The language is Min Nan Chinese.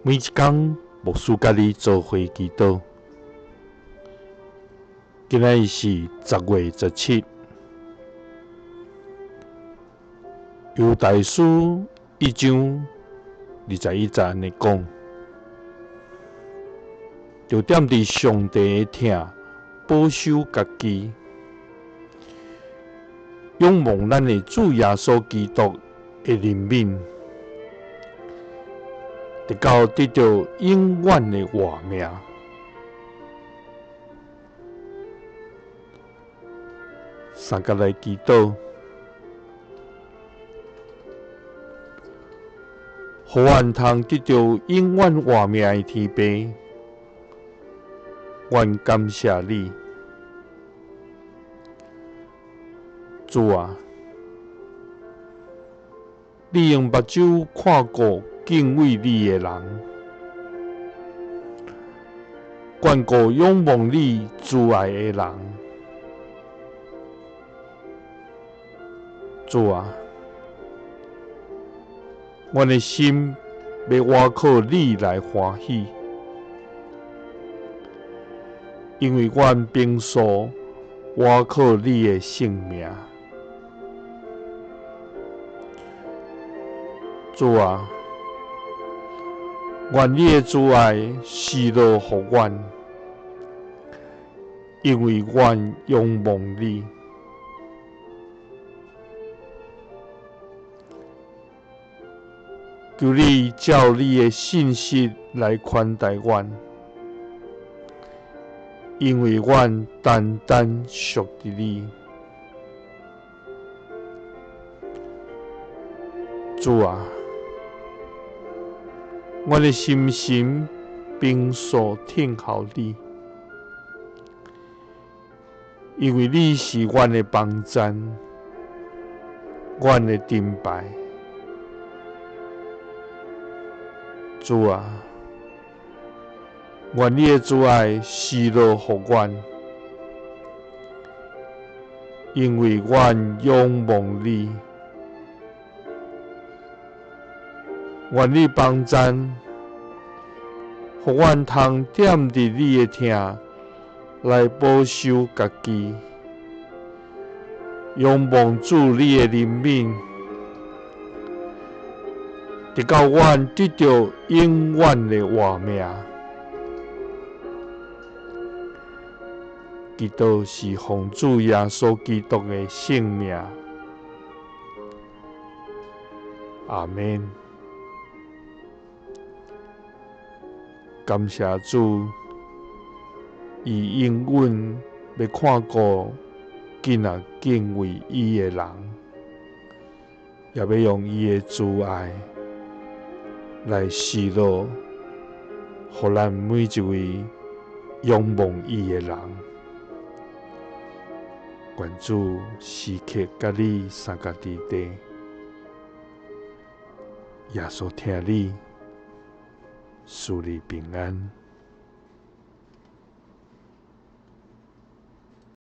每一工，牧師佮你做伙祈禱。今仔日是10月17，猶大書一章21節按呢講：著踮佇上帝的疼，保守家己，仰望咱的主耶穌基督的憐憫，直到得著永遠的活命。相佮來祈禱，予阮通得著永遠活命的天父，阮感謝你，主啊！你用目睭看顧敬畏你的人，眷顧仰望你慈愛的人。主啊，阮的心欲倚靠你來歡喜，因為阮平素倚靠你的聖名。主啊，願你的慈愛施落予阮，因為阮仰望你。求你照你的信實來寬待阮，因為阮單單屬佇你。主啊，阮的心神平素聽候你，因為你是阮的幫贊，阮的盾牌。主啊，願你的慈愛施落予阮，因為阮仰望你。願你幫贊，予阮通踮佇你的疼來保守家己，仰望主你的憐憫，直到阮得著永遠的活命。祈禱是奉主耶穌基督的聖名，阿們。感謝主，伊永遠欲看顧緊仔敬畏伊的人，也欲用伊的慈愛來施落，予咱每一位仰望伊的人。願主時刻佮你相佮佇地，耶穌疼你，賜你平安。